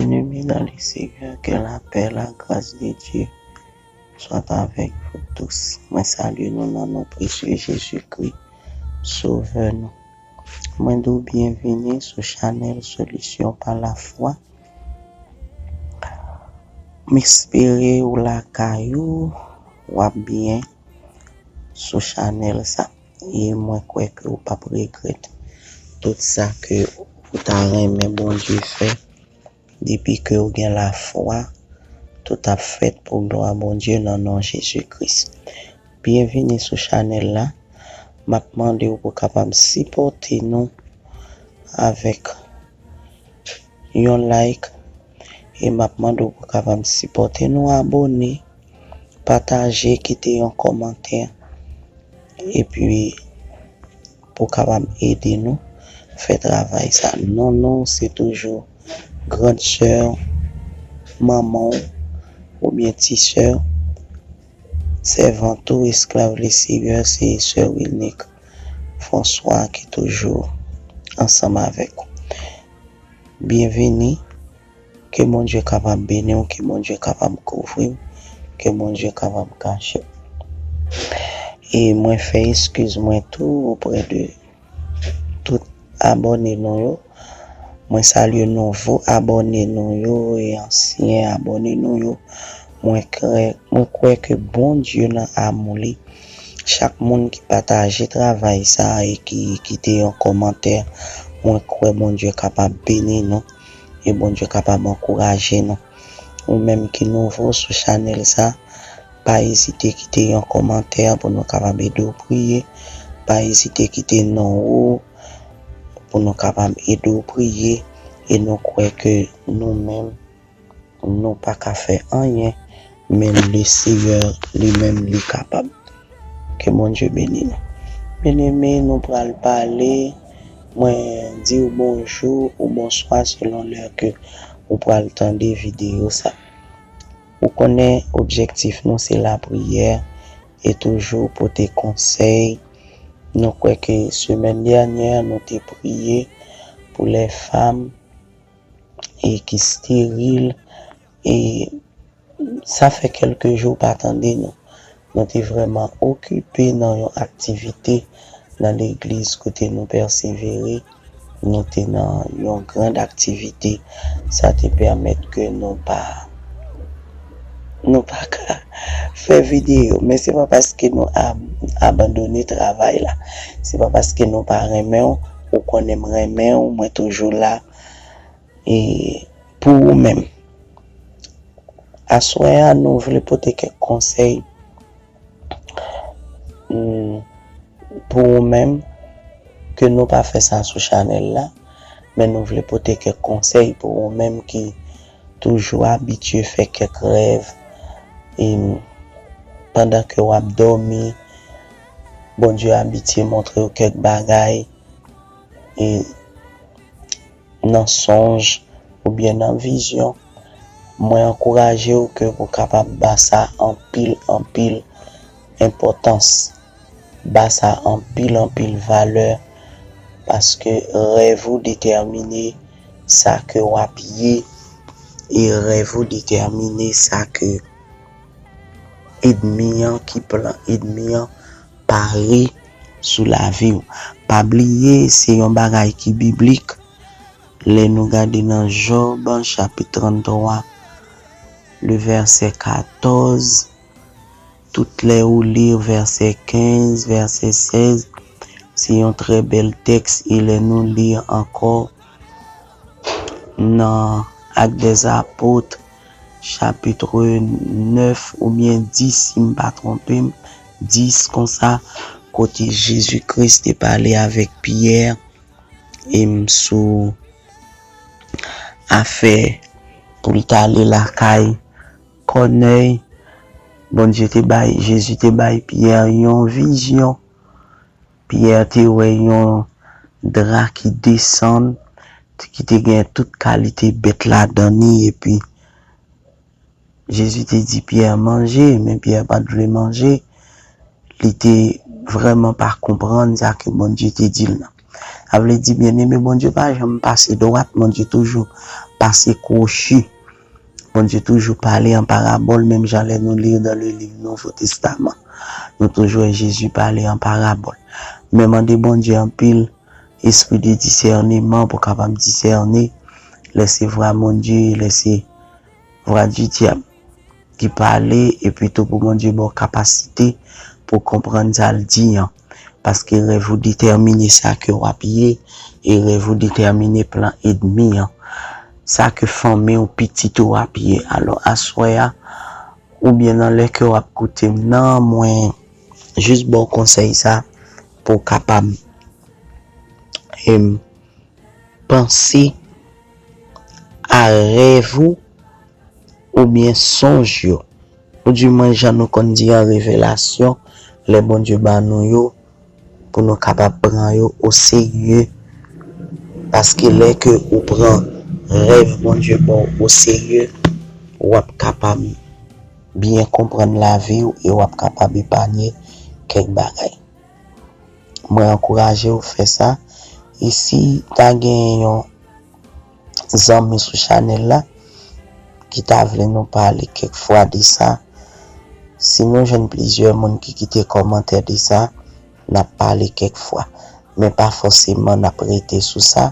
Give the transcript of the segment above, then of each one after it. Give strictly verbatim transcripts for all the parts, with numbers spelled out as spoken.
Bien-aimés dans le Seigneur, que la paix, la grâce de Dieu soit avec vous tous. Mwen salye nou nan non presye Jezikri, Sovè nou. Mwen di w byenvini sou chanèl Solisyon pa Lafwa. M espere ou lakay ou, w ap byen sou chanèl sa. E mwen kwè ke ou p ap regrèt tout sa ke ou ta renmen Bondye fè. Depi ke ou gen lafwa, tout ap fèt pou glwa Bondye nan non Jezi Kris. Byenvini sou chanèl la. M ap mande w pou w kapab sipòte nou avèk yon like. E m ap mande w pou w kapab sipòte nou, abòne, pataje, kite yon kòmantè. Epi, pou w kapab ede nou fè travay sa. Non, non, se toujou grann sè, manman w, oubyen ti sè, sèvant ou, esklav Leseyè, se sè Wilnick François ki toujou ansanm avèk ou. Byenvini. Ke Bondye kapab beni w, ke Bondye kapab kouvri w, ke Bondye kapab kache w. E mwen fè eskiz mwen tou oprè de tout abòne nou yo. Mwen salye nouvo abòne nou yo e ansyen abòne nou yo. Mwen kwè, mwen kwè ke Bondye nan amou li, chak moun ki pataje travay sa e ki kite yon kòmantè, mwen kwè Bondye kapab beni nou e Bondye kapab ankouraje nou. Ou menm ki nouvo sou chanèl sa, pa ezite kite yon kòmantè pou nou kapab ede w priye. Pa ezite kite non ou pou nou kapab ede w priye. E nou kwè ke nou menm, nou pa ka fè anyen, men Leseyè li menm li kapab. Ke Bondye beni nou. Byeneme, nou pral pale. Mwen di w bonjou ou bonswa selon lè ke ou pral tande videyo sa. Ou konnen objektif nou se lapriyè e toujou pote konsèy. Nou kwè ke semèn dènyè nou te priye pou lè fanm e ki steril, e sa fè kèlke jou pa tande nou. Nou te vrèman okipe nan yon aktivite nan legliz kote nou pèsevere. Nou te nan yon grand aktivite. Sa te pèmèt ke nou pa, nou pa ka fè videyo. Men se pa paske nou ab-, abandone travay la. Se pa paske nou pa renmen w. Ou konnen m renmen w, mwen toujou la e pou ou menm. Aswè a, nou vle pote kèk konsèy, mm, pou ou menm, ke nou pa fè sa sou chanèl la, men nou vle pote kèk konsèy pou ou menm ki toujou abitye fè kèk rèv, e pandan ke w ap dòmi, Bondye abitye montre w kèk bagay, e nan sonj oubyen nan vizyon, mwen ankouraje w ke pou kapab ba sa anpil, anpil enpòtans, ba sa anpil, anpil valè, paske rèv ou detèmine sa ke w ap ye, e rèv ou detèmine sa ke ènmi an, ki plan ènmi an pare sou lavi w. Pa bliye, se yon bagay ki biblik. Lè nou gade nan Jòb, chapit tranntwa, le vèsè katòz, tout lè ou li vèsè kenz, vèsè sèz, se yon trè bèl tèks, e lè nou li ankò nan Actes des Apôtres, chapit nèf oubyen dis, si m pa twonpe m, dis konsa, kote Jezi Kris te pale avèk Pyè, e m sou afè pou l t ale lakay Kònèy, Bondye te bay, Jezi te bay Pyè yon vizyon. Pyè te wè yon dra ki desann, ki te gen tout kalite bèt ladan li, epi Jezi te di Pyè manje, men Pyè pa t vle manje. Li te vrèman pa konprann sa ke Bondye te di l nan. Sa vle di, byeneme, Bondye pa janm pase dwat, Bondye toujou pase kwochi. Bondye toujou pale an parabòl, menm jan lè nou li dan le liv Nouvo Testaman. Nou toujou wè Jezi pale an parabòl. Men mande Bondye anpil espri de disèneman pou kapab disène lè se vwa Bondye, lè se vwa di dyab ki pale, epi tou pou Bondye ba w kapasite pou konprann sa l di an. Paske rèv ou detèmine sa ke w ap ye, e rèv ou detèmine plan ènmi an. Sa ke fanmi w, pitit ou ap ye. Alò, aswè a, oubyen nan lè ke w ap koute m nan, mwen jis ba w konsèy sa pou w kapab, em, panse a rèv ou oubyen sonj yo. Ou di mwen jan nou konn di an revelasyon, lè Bondye ba nou yo, pou nou kapab pran yo oserye. Paske lè ke ou pran rèv Bondye ba w oserye, w ap kapab byen konprann lavi w e w ap kapab epanye kèk bagay. Mwen ankouraje w fè sa. E si ta gen yon zanmi sou chanèl la ki ta vle nou pale kèk fwa de sa, si nou jwenn plizyè moun ki kite kòmantè de sa, n ap pale kèk fwa. Men pa fòseman n ap rete sou sa,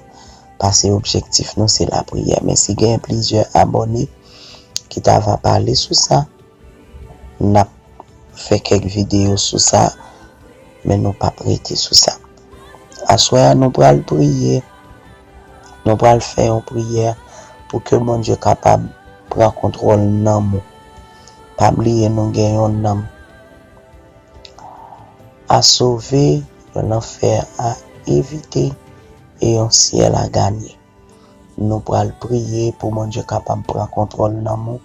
paske objektif nou se lapriyè. Men si gen plizyè abòne ki ta va pale sou sa, n ap fè kèk videyo sou sa, men nou p ap rete sou sa. Aswè a, nou pral priye. Nou pral fè yon priyè pou ke Bondye kapab pran kontwòl nanm ou. Pa bliye nou gen yon nanm a sove, yon lanfè a evite e yon syèl a ganye. Nou pral priye pou Bondye kapab pran kontwòl nanm ou,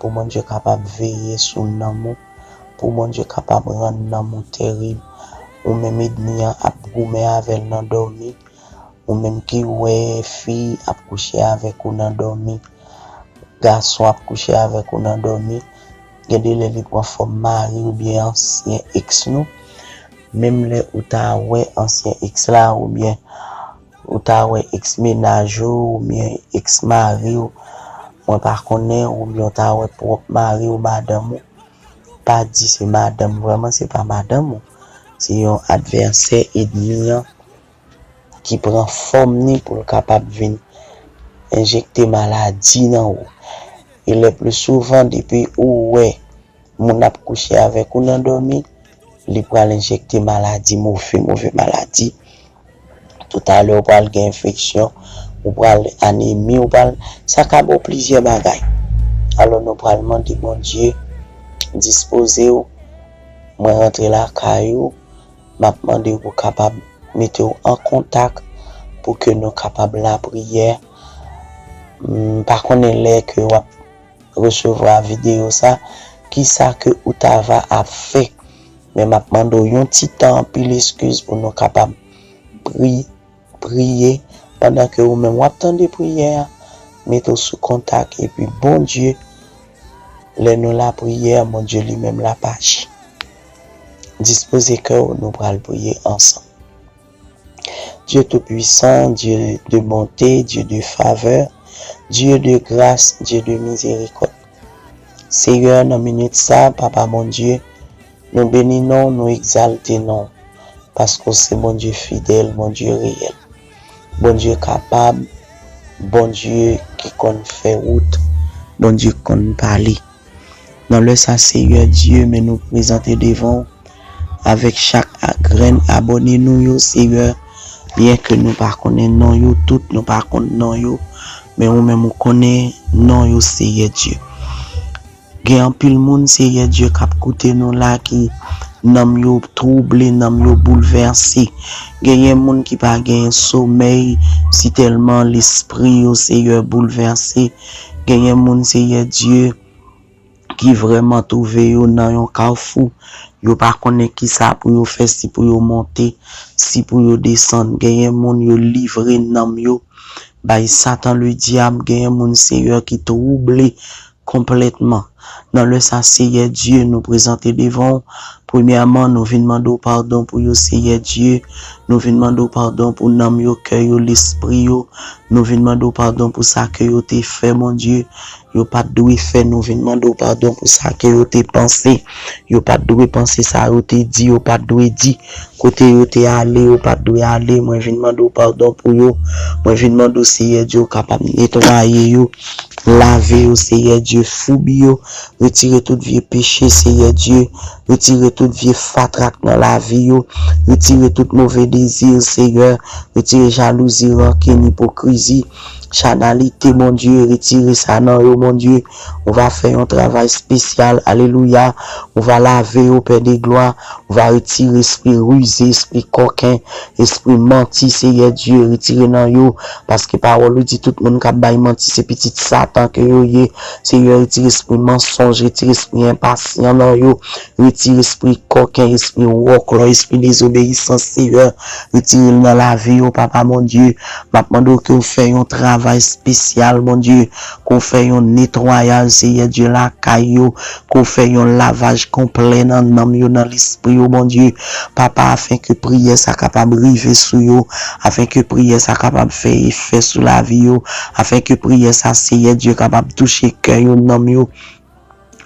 pou Bondye kapab veye sou nanm ou, pou Bondye kapab rann nanm ou terib. Ou menm ènmi an ap goumen avè l nan dòmi, ou menm ki wè fi ap kouche avèk ou nan dòmi, gason ap kouche avèk ou nan dòmi, gen de lè li pran fòm mari oubyen ansyen eks nou. Menm lè ou ta wè ansyen eks la oubyen ou ta wè eks mennaj ou oubyen eks mari w, mwen pa konnen, oubyen ou ta wè pwòp mari w, madanm ou, pa di se madanm, vrèman se pa madanm ou. Se yon advèsè ènmi an ki pran fòm ni pou l kapab vin enjekte maladi nan ou. E le pli souvan, depi ou wè moun ap kouche avèk ou nan dòmi, li pral enjekte maladi, move, move maladi. Toutalè, ou pral gen enfeksyon, ou pral anemi, ou pral, sa ka ba w plizyè bagay. Alò, nou pral mande Bondye dispoze w. Mwen rantre lakay ou, m ap mande w pou kapab mete w an kontak pou ke nou kapab lapriyè. M pa konnen lè ke w ap resevwa videyo sa, kisa ke ou ta va ap fè. Men m ap mande w yon ti tan, anpil eskiz pou nou kapab pri, priye. Pandan ke ou menm w ap tande priyè a, mete w sou kontak, epi Bondye, lè nou lapriyè, Bondye li menm l ap aji. Dispoze kè w, nou pral priye ansanm. Dieu Tout-Puissant, Dieu de bonté, Dieu de faveur, Dieu de grâce, Dieu de miséricorde. Seyè, nan minit sa, Papa Bondye, nou beni non w, nou egzalte non w, paske w se Bondye fidèl, Bondye reyèl, Bondye kapab, Bondye ki konn fè wout, Bondye ki konn pale. Nan lè sa, Seyè Dye, men nou prezante devan w avèk chak a-, grenn abòne nou yo, Seyè. Byenke nou pa konnen non yo tout, nou pa konn non yo, men ou menm ou konnen non yo, Seyè Dye. Gen anpil moun, Seyè Dye, k ap koute nou la, ki nanm yo twouble, nanm yo boulvèse. Genyen moun ki pa gen somèy, sitèlman lespri yo, Seyè, boulvèse. Genyen moun, Seyè Dye, ki vrèman twouve yo nan yon kafou. Yo pa konnen kisa pou yo fè, si pou yo monte, si pou yo desann. Genyen moun yo livre nanm yo bay Satan Ledyab. Genyen moun, Seyè, ki twouble konplètman. Nan lè sa, Seyè Dye, nou prezante devan w. Premyèman, nou vin mande w padon pou yo, Seyè Dye. Nou vin mande w padon pou nanm yo, kè yo, lespri yo. Nou vin mande w padon pou sa ke yo te fè, Bondye. Yo pa t dwe fè. Nou vin mande w padon pou sa ke yo te panse. Yo pa t dwe panse sa yo te di. Yo pa t dwe di kote yo te ale. Yo pa t dwe ale. Mwen vin mande w padon pou yo. Mwen vin mande w, Seyè Dye, w kapab netwaye yo. Lave yo, Seyè Dye, foubi yo. Retire tout vye peche, Seyè Dye. Retire tout vye fatra k nan lavi yo. Retire tout move dezi, Seyè. Retire jalouzi, rankin, ipokrizi, chanalite, Bondye. Retire sa nan yo, Bondye. Ou va fè yon travay espesyal. Alelouya. Ou va lave yo, Pè de glwa. Ou va retire espri rize, espri kòken, espri manti, Seyè Dye, retire nan yo. Paske pawòl ou di tout moun k ap bay manti, se pitit Satan ke yo ye. Seyè, retire espri mansonj, retire espri enpasyan nan yo. Retire espri kòken, espri wòklò, espri dezobeyisans, Seyè. Retire l nan lavi yo, Papa Bondye. M ap mande w ke w fè yon travay espesyal, Bondye. Ke w fè yon netwayaj, Seyè Dye, lakay yo. Ke w fè yon lavaj konplè nan nanm yo, nan lespri yo, Bondye. Papa, afen ke priyè sa kapab rive sou yo, afen ke priyè sa kapab fè efè sou lavi yo, afen ke priyè sa, Seyè Dye, kapab touche kè yo, nanm yo,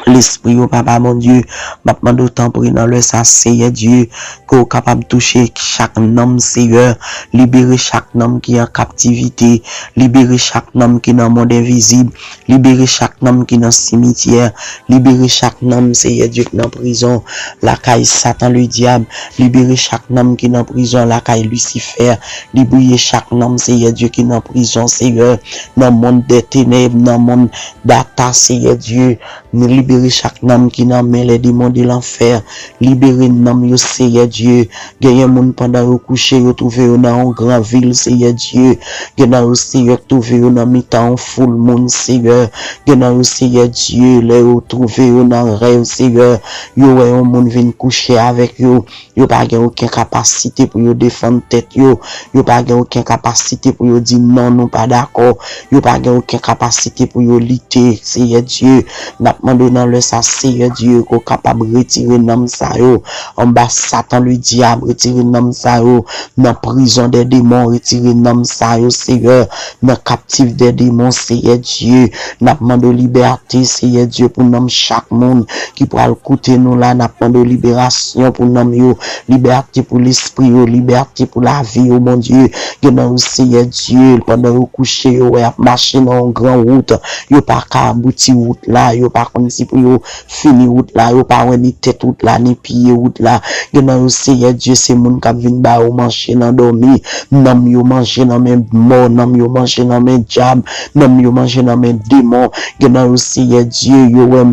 lespri yo, Papa Bondye. M ap mande w, tanpri, nan lè sa, Seyè Dye, ke w kapab touche chak nanm, Seyè. Libere chak nanm ki an kaptivite. Libere chak nanm ki nan mond envizib. Libere chak nanm ki nan simityè. Libere chak nanm, Seyè Dye, ki nan prizon, lakay Satan Ledyab. Libere chak nanm ki nan prizon, lakay Lisifè. Libere chak nanm, Seyè Dye, ki nan prizon, Seyè, nan mond dè tenèb, nan mond data, Seyè Dye. Libere chak nanm ki nan men lè demon de lanfè. Libere nanm yo, Seyè Dye. Genyen moun, pandan yo kouche, yo twouve yo nan yon gran vil, Seyè Dye. Gen nan yo, Seyè, ki twouve yo nan mitan yon foul moun, Seyè. Gen nan yo, Seyè Dye, lè yo twouve yo nan rèv, Seyè, yo wè yon moun vin kouche avèk yo. Yo pa gen okenn kapasite pou yo defann tèt yo. Yo pa gen okenn kapasite pou yo di non, nou pa dakò. Yo pa gen okenn kapasite pou yo lite, Seyè Dye. N ap mande w nan lè sa, Seyè Dye, ke w kapab retire nanm sa yo anba Satan Ledyab, retire nanm sa yo nan prizon dè demon, retire nanm sa yo, Seyè, nan kaptif dè demon, Seyè Dye. N ap mande w libète, Seyè Dye, pou nanm chak moun ki pral koute nou la. N ap mande w liberasyon pou nanm yo, libète pou lespri yo, libète pou lavi yo, Bondye. Gen nan yo, Seyè Dye, pandan yo kouche, yo wè y ap mache nan yon gran wout, yo pa ka abouti wout la, yo pa konn si pou yo fini wout la, yo pa wè ni tèt wout la, ni pye wout la. Gen nan yo, Seyè Dye, se moun k ap vin ba yo manje nan dòmi, nanm yo manje nan men mò, nanm yo manje nan men dyab, nanm yo manje nan men demon. Gen nan yo, Seyè Dye, yo wè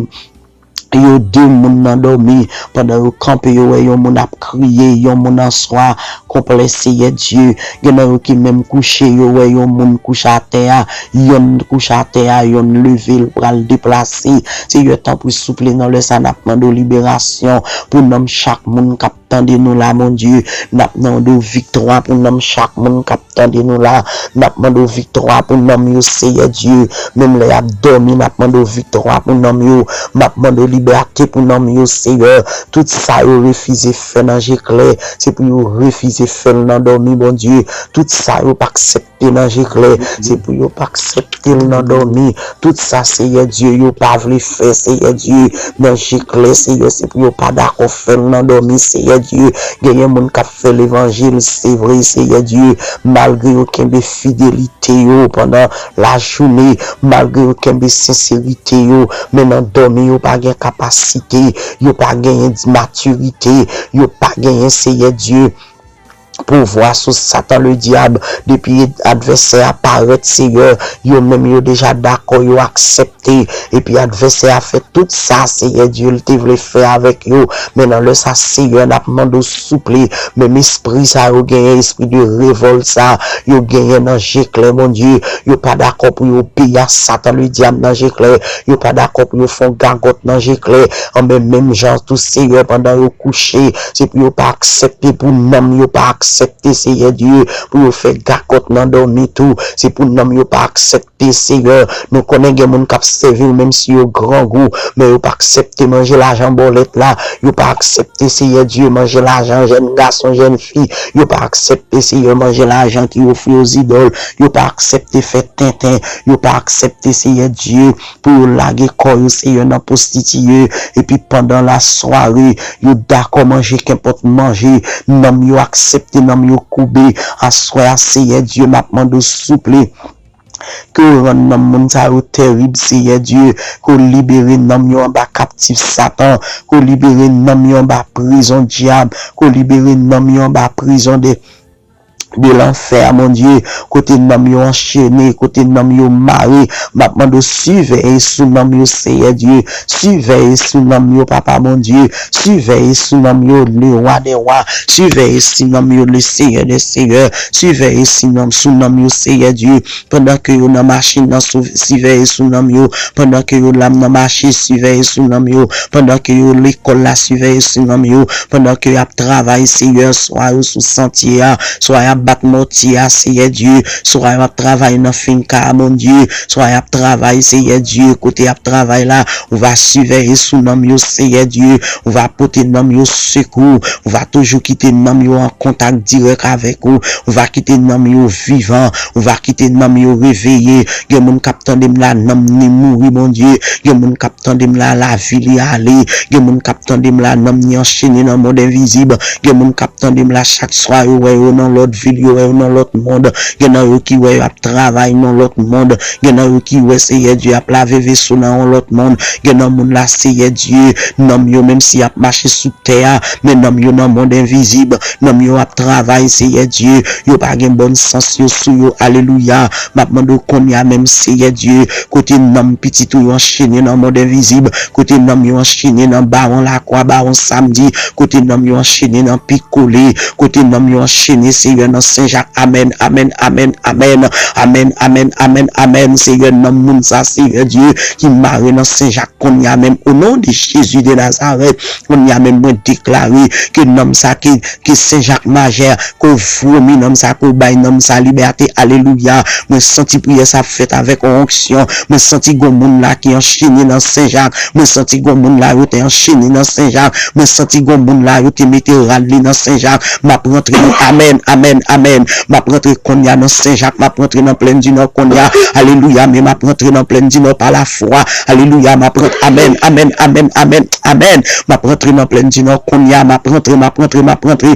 yo de moun nan dòmi, pandan yo kanpe, yo wè yon moun ap kriye, yon moun an swa konplè, Seyè Dye. Gen nan yo ki menm kouche, yo wè yon moun kouche atè a, yonn kouche atè a, yonn leve, l pral deplase. Seyè, tanpri, souple, nan lè sa, n ap mande w liberasyon pou nanm chak moun k ap tande nou la, Bondye. N ap mande w viktwa pou nanm chak moun k ap tande nou la. N ap mande w viktwa pou nanm yo, Seyè Dye. Menm lè y ap dòmi, n ap mande w viktwa pou nanm yo. M ap mande w libète pou nanm yo, Seyè. Tout sa yo refize fè nan je klè, se pou yo refize fè l nan dòmi, Bondye. Tout sa yo pa aksepte nan je klè, se pou yo pa aksepte l nan dòmi. Tout sa, Seyè Dye, yo pa vle fè, Seyè Dye, nan je klè, Seyè, se pou yo pa dakò fè l nan dòmi, Seyè Dye. Genyen moun k ap fè levanjil, se vre, Seyè Dye, malgre yo kenbe fidelite yo pandan lajounen, malgre yo kenbe senserite yo, men nan dòmi yo pa gen kapasite, yo pa genyen matirite, yo pa genyen, Seyè Dye, pouvwa sou Satan Ledyab. Depi advèsè a parèt, Seyè, yo menm yo deja dakò, yo aksepte. Epi advèsè a fè tout sa, Seyè Dye, l te vle fè avèk yo. Men nan lè sa, Seyè, n ap mande w souple, menm espri sa yo genyen, espri de revòl sa yo genyen nan je klè, Bondye, yo pa dakò pou yo obeyi a Satan Ledyab nan je klè, yo pa dakò pou yo fè yon gagòt nan je klè. Anben, menm jan tou, Seyè, pandan yo kouche, se pou yo pa aksepte, pou nanm yo pa aksepte, Seyè Dye, pou yo fè gakòt nan dòmi tou. Se pou nanm yo pa aksepte, Seyè. Nou konnen gen moun k ap sèvi w, menm si yo grangou, men yo pa aksepte manje lajan bòlèt la. Yo pa aksepte, Seyè Dye, manje lajan jèn gason, jèn fi. Yo pa aksepte, Seyè, manje lajan ki ofri yo zidòl. Yo pa aksepte fè tenten. Yo pa aksepte, Seyè Dye, pou yo lage kò yo, Seyè, nan pwostitiye. Epi pandan lasware, yo dakò manje kenpòt manje. Nanm yo aksepte, nanm yo koube. Aswè a, Seyè Dye, m ap mande w, souple, ke w rann nanm moun sa yo terib, Seyè Dye, ke w libere nanm yo anba kaptif Satan, ke w libere nanm yo anba prizon dyab, ke w libere nanm yo anba prizon de, de lanfè, Bondye, kote nanm yo anchene, kote nanm yo mare. M ap mande w siveye sou nanm yo, Seyè Dye, siveye sou nanm yo, Papa Bondye, siveye sou nanm yo, Lewa dè wa, siveye sou nanm yo, Leseyè dè seyè, siveye sou nanm, sou nanm yo, Seyè Dye, pandan ke yo nan machin nan, sou, siveye sou nanm yo, pandan ke yo la nan mache, siveye sou nanm yo, pandan ke yo lekòl la, siveye sou nanm yo, pandan ke y ap travay, Seyè, swa yo sou santye a, swa y ap bat mòtye a, Seyè Dye, swa y ap travay nan finka a, Bondye, swa y ap travay, Seyè Dye, kote y ap travay la, ou va siveye sou nanm yo, Seyè Dye, ou va pote nanm yo sekou, ou va toujou kite nanm yo an kontak dirèk avèk ou, ou va kite nanm yo vivan, ou va kite nanm yo reveye. Gen moun k ap tande m la, nanm ni mouri, Bondye. Gen moun k ap tande m la, lavi li ale. Gen moun k ap tande m la, nanm ni anchene nan mond envizib. Gen moun k ap tande m la, chak swa yo wè yo nan lòt vil, yo wè yo nan lòt mond. Gen nan yo ki wè yo ap travay nan lòt mond. Gen nan yo ki wè Seyè Dye ap lave veso nan yon lòt mond. Gen nan moun la, Seyè Dye, nanm yo, menm si y ap mache sou tè a, men nanm yo nan mond envizib. Nanm yo ap travay, Seyè Dye. Yo pa gen bòn sans yo sou yo. Alelouya. M ap mande w kounye a menm, Seyè Dye, kote nanm pitit ou yo anchene nan mond envizib, kote nanm yo anchene nan bawon lakwa, bawon samdi, kote nanm yo anchene nan pikole, kote nanm yo anchene, Seyè, nan Sen Jak. Amèn, amèn, amèn, amèn. Amèn, amèn, amèn, amèn. Seyè, nanm moun sa, Seyè Dye, ki mare nan Sen Jak kounye a menm, o non de Jezi de Nazarèt, kounye a menm, mwen deklare ke nanm sa, ke, ke Sen Jak majè, ke w vomi nanm sa, ke w bay nanm sa libète. Alelouya. Mwen santi priyè sa ap fèt avèk yon onksyon. Mwen santi gon moun la ki anchene nan Sen Jak. Mwen santi gon moun la yo te anchene nan Sen Jak. Mwen santi gon moun la yo te mete rad li nan Sen Jak. M ap rantre nan, amèn, amèn, amèn. M ap rantre kounye a nan Sen Jak. M ap rantre nan Plèn di Nò kounye a. Alelouya. Men m ap rantre nan Plèn di Nò pa lafwa. Alelouya. M ap rantre. Amèn, amèn, amèn, amèn, amèn. M ap rantre nan Plèn di Nò kounye a. M ap rantre, m ap rantre, m ap rantre.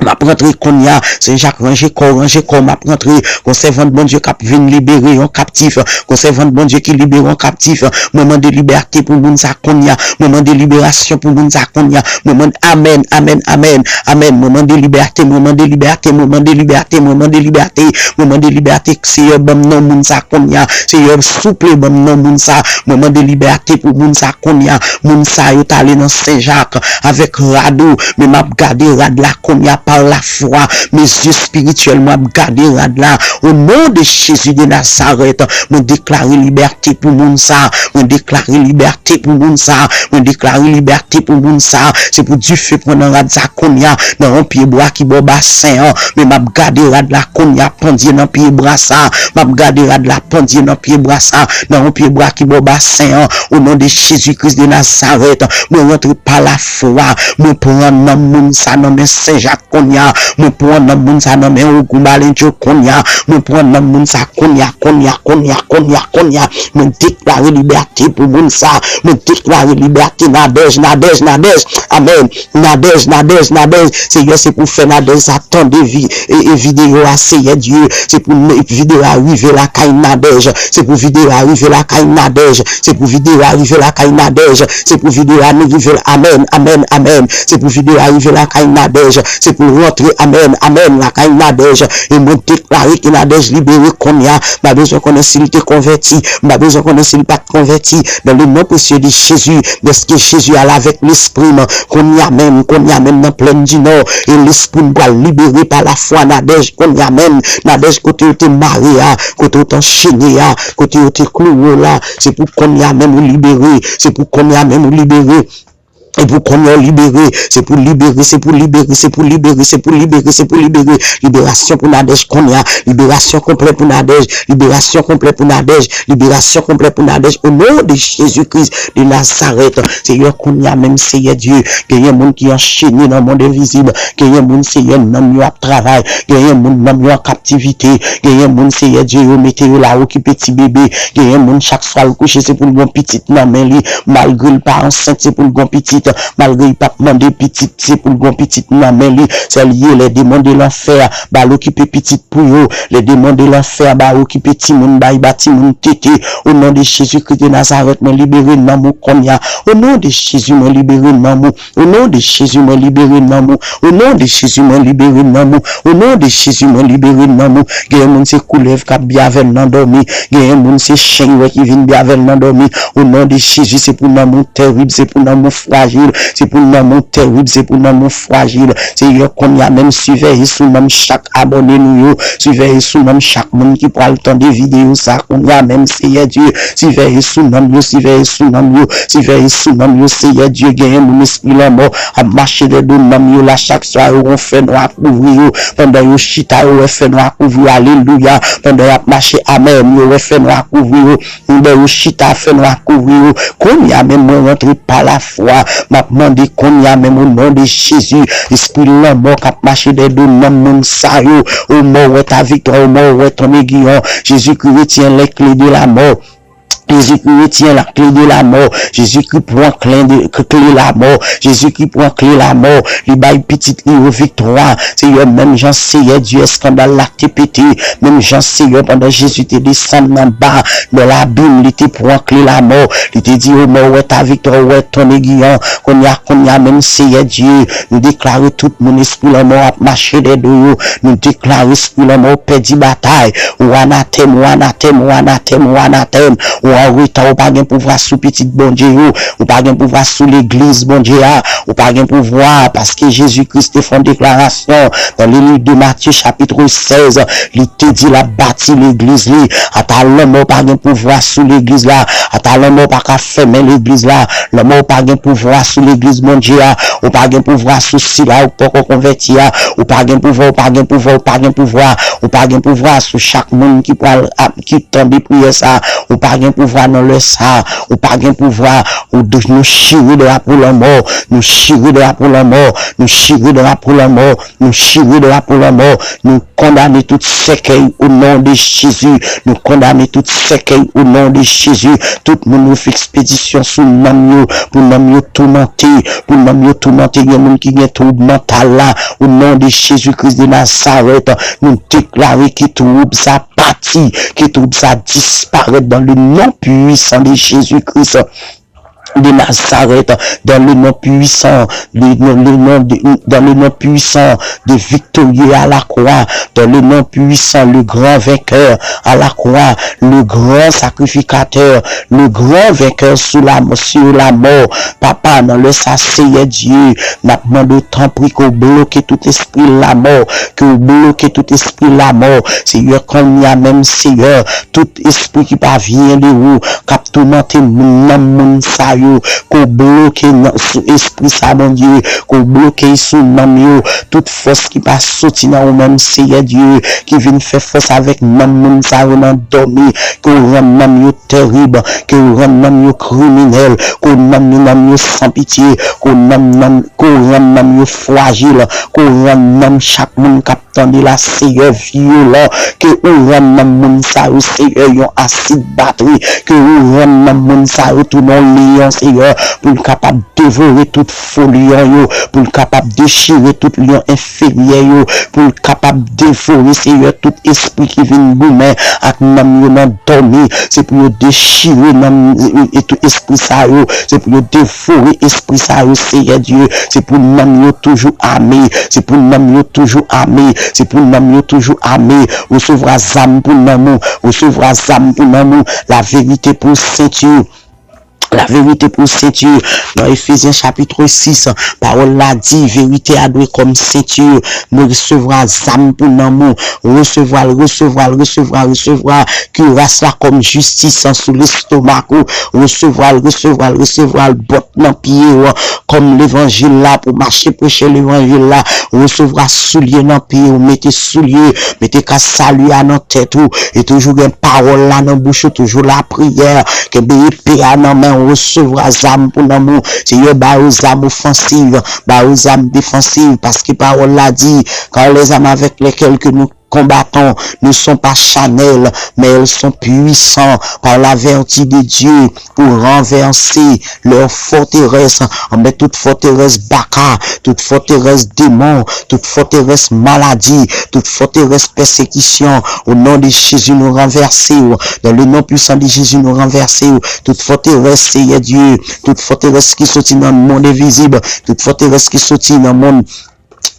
M ap rantre kounye a. Sen Jak, ranje kò w, ranje kò w, m ap rantre. Gon sèvant Bondye k ap vin libere yon kaptif. Gon sèvant Bondye ki libere yon kaptif. Mwen mande libète pou moun sa kounye a. Mwen mande liberasyon pou moun sa kounye a. Mwen mande, amèn, amèn, amèn, amèn. Mwen mande libète, mwen mande libète, mwen mande libète, mwen mande libète. Mwen mande libète, Seyè, ban m non moun sa kounye a. Seyè, souple, ban m non moun sa. Mwen mande libète pou moun sa kounye a. Moun sa yo t ale nan Sen Jak avèk rad ou, men m ap gade rad la kounye a pa lafwa. Men zye espirityèl mwen ap gade rad la. O non de Jezi de Nazarèt, mwen deklare libète pou moun sa. Mwen deklare libète pou moun sa. Mwen deklare libète pou moun sa. Se pou dife pran nan rad sa kounye a, nan yon pye bwa ki bò basen an. Men m ap gade rad la kounye a pandye nan pye bwa sa. M ap gade rad la pandye nan pye bwa sa, nan yon pye bwa ki bò basen an. O non de Jezi Kris de Nazarèt, mwen rantre pa lafwa. Mwen pran nanm moun sa nan men Sen Jak kounye a. Mwen pran nanm moun sa nan men Ogoun Balendjo kounye a. Mwen pran nanm moun sa kounye a, kounye a, kounye a, kounye a, kounye a. Mwen deklare libète pou moun sa. Mwen deklare libète, Nadèj, Nadèj, Nadèj. Amèn. Nadèj, Nadèj, Nadèj. Seyè, se pou fè Nadèj sa tande vi-, e, e videyo a, Seyè Dye. Se pou ne-, videyo a rive lakay Nadèj. Se pou videyo a rive lakay Nadèj. Se pou videyo a rive lakay Nadèj. Se pou videyo a nou rive la-, amèn, amèn, amèn. Se pou videyo a rive lakay Nadèj. Se pou l rantre, amèn, amèn, lakay Nadèj. E mwen deklare ke Nadèj libere kounye a. M pa bezwen konnen si l te konvèti. M pa bezwen konnen si l pa t konvèti. Dans le nom précieux de Jésus, dèske Jezi al avèk lespri m, kounye a menm, kounye a menm nan Plèn di Nò, e lespri m pral libere pa lafwa, Nadèj, kounye a menm, Nadèj, kote yo te mare a, kote yo te anchene a, kote yo te klouwe w la, se pou kounye a menm ou libere, se pou kounye a menm ou libere. E pou kounye a libere, se pou libere, se pou libere, se pou libere, se pou libere, se pou libere. Liberasyon pou Nadège kounye a, liberasyon konplè pou Nadège, liberasyon konplè pou Nadège, liberasyon konplè pou Nadège, o non de Jezi Kris de Nazarèt. Seyè, kounye a menm, Seyè Dye, genyen moun ki anchene nan mond envizib, genyen moun, Seyè, nanm yo ap travay, genyen moun, nanm yo an kaptivite, genyen moun, Seyè Dye, yo mete yo la okipe ti bebe, genyen moun, chak swa l kouche, se pou l gon pitit nan men li, malgre l pa ansent, se pou l gon pitit, malgre l p ap mande pitit, se pou l gon pitit nan men li. Sèl ye, les démons de l'enfer ba l okipe pitit pou yo, les démons de l'enfer ba okipe timoun, bay ba timoun tete. O non de Jezi Kris de Nazarèt, mwen libere nanm ou kounye a. O non de Jezi, mwen libere nanm ou. O non de Jezi, mwen libere nanm ou. O non de Jezi, mwen libere nanm ou. O non de Jezi, mwen libere nanm ou. Genyen moun se koulèv k ap byen avè l nan dòmi. Genyen moun se chen yo ki vin byen avè l nan dòmi. O non de Jezi, se pou nanm ou terib, se pou nanm ou frajil, se pou nanm ou terib, se pou nanm ou frajil. Seyè, kounye a menm, siveye sou nanm chak abòne nou yo, siveye sou nanm chak moun ki pral tande videyo sa kounye a menm, Seyè Dye, siveye sou nanm yo, siveye sou nanm yo, siveye sou nanm yo, Seyè Dye, genyen moun espri lanmò ap mache dèdo nanm yo la, chak swa yo gon fènwa kouvri yo, pandan yo chita yo wè fènwa kouvri yo, alelouya, pandan y ap mache amèn yo wè fènwa kouvri yo, pandan yo chita fènwa kouvri yo, kounye a menm mwen rantre pa lafwa, m ap mande kounye a menm o non de Jezi, espri lanmò k ap mache dèdo nanm moun sa yo, o mò wè ta viktwa, o mò wè ton egiyè, Jésus-Christ retient les clés de la mort. Jezi ki retyen la kle de lamò. Jezi ki pran kle de, kle lamò. Jezi ki pran kle lamò. Li bay pitit li yo viktwa. Seyè, menm jan Seyè Dye eskandal la te pete. Menm jan Seyè pandan Jezi te desann nan ba, nan labim, li te pran kle lamò. Li te di, o mò, wè ta viktwa, wè ton egiyè. Kounye a, kounye a, menm Seyè Dye, nou deklare tout moun espri lanmò ap mache dèdo yo. Nou deklare espri lanmò pèdi batay. Ou anatèm, ou anatèm, ou anatèm, ou anatèm. Ou an reta, ou pa gen pouvwa sou pitit Bondye yo. Ou pa gen pouvwa sou legliz Bondye a. Ou pa gen pouvwa, paske Jezi Kris te fè yon deklarasyon nan le livre de Matthieu chapitre seize. Li te di l ap bati legliz li. Ata lanmò pa gen pouvwa sou legliz la. Ata lanmò pa ka fèmen legliz la. Lanmò pa gen pouvwa sou legliz Bondye a. Ou pa gen pouvwa sou sila ou poko konvèti a. Ou pa gen pouvwa, ou pa gen pouvwa, ou pa gen pouvwa. Ou pa gen pouvwa sou chak moun ki pral ap, ki tande priyè sa. Ou pa gen pouvwa nan lè sa. Ou pa gen pouvwa. Ou dou-, nou chire drapo lanmò. Nou chire drapo lanmò. Nou chire drapo lanmò. Nou chire drapo lanmò. Nou kondane tout sèkèy o non de Jezi. Nou kondane tout sèkèy o non de Jezi. Tout moun yo fè ekspedisyon sou nanm yo, pou nanm yo toumante, pou nanm yo toumante. Gen moun ki gen twoub mantal la, o non de Jezi Kris de Nazarèt, nou deklare ke twoub sa pati, ke twoub sa disparèt dans le nom puissant de Jésus-Christ de Nazareth, dans le nom puissant, le, le, le nom de, dans le nom puissant de Victorieux à la croix, dans le nom puissant, le grand vainqueur à la croix, le grand sacrificateur, le grand vainqueur sous la, sur la mort. Papa, nan lè sa, Seyè Dye, n ap mande w tanpri ke w bloke tout espri lamò, ke w bloke tout espri lamò. Seyè, kounye a menm, Seyè, tout espri ki pa vyen de ou, k ap toumante moun, nanm moun sa yo, ke w bloke nan, sou espri sa, Bondye, ke w bloke sou nanm yo, tout fòs ki pa soti nan ou menm, Seyè Dye, ki vin fè fòs avèk nanm moun sa yo nan dòmi, ke w rann nanm yo terib, ke w rann nanm yo kriminèl, ke w nanm yo, nanm yo san pitye, ke w nanm, nanm, ke w rann nanm yo frajil, ke w rann nanm chak moun k ap tande la, Seyè, vyolan, ke ou rann nanm moun sa yo, Seyè, yon asid batri, ke ou rann nanm moun sa yo tounen yon leyon, Seyè, pou l kapab devore tout fo leyon yo, pou l kapab dechire tout leyon enferyè yo, pou l kapab devore, Seyè, tout espri ki vin goumen ak nanm yo nan dòmi, se pou yo dechire nanm, e, e, e tout espri sa yo, se pou yo devore espri sa yo, Seyè Dye, se pou nanm yo toujou ame, se pou nanm yo toujou ame, se pou nanm yo toujou ame. Resevwa zam pou nanm ou, resevwa zam pou nanm ou, la verite pou senti w. La vérité pour ceinture. Nan Efezyen chapit sis, pawòl la di, verite a dwe kòm senti. Nou resevwa zam pou nanm ou. Resevwa l, resevwa l, resevwa, resevwa. Kiras la kòm jistis sou lestomak ou. Resevwa l, resevwa l, resevwa l. Bòt nan pye w kòm levanjil la pou mache preche levanjil la. Resevwa soulye nan pye w, mete soulye, mete kas sali a nan tèt ou. E toujou gen pawòl la nan bouch ou, toujou lapriyè. Kenbe epe a nan men w, resevwa zam pou nanm ou. Seyè, ba yo zam ofansiv, ba yo zam defansiv, paske pawòl la di, car les armes avec lesquelles que nous combattons ne sont pas charnelles, mais elles sont puissantes par la vertu de Dieu pour renverser leurs forteresses, anbè tout fòterès baka, tout fòterès demon, tout fòterès maladi, tout fòterès pèsekisyon. O non de Jezi, nou ranvèse w. Dans le nom puissant de Jésus, nou ranvèse w. Tout fòterès, Seyè Dye, tout fòterès ki soti nan mond envizib, tout fòterès ki soti nan mond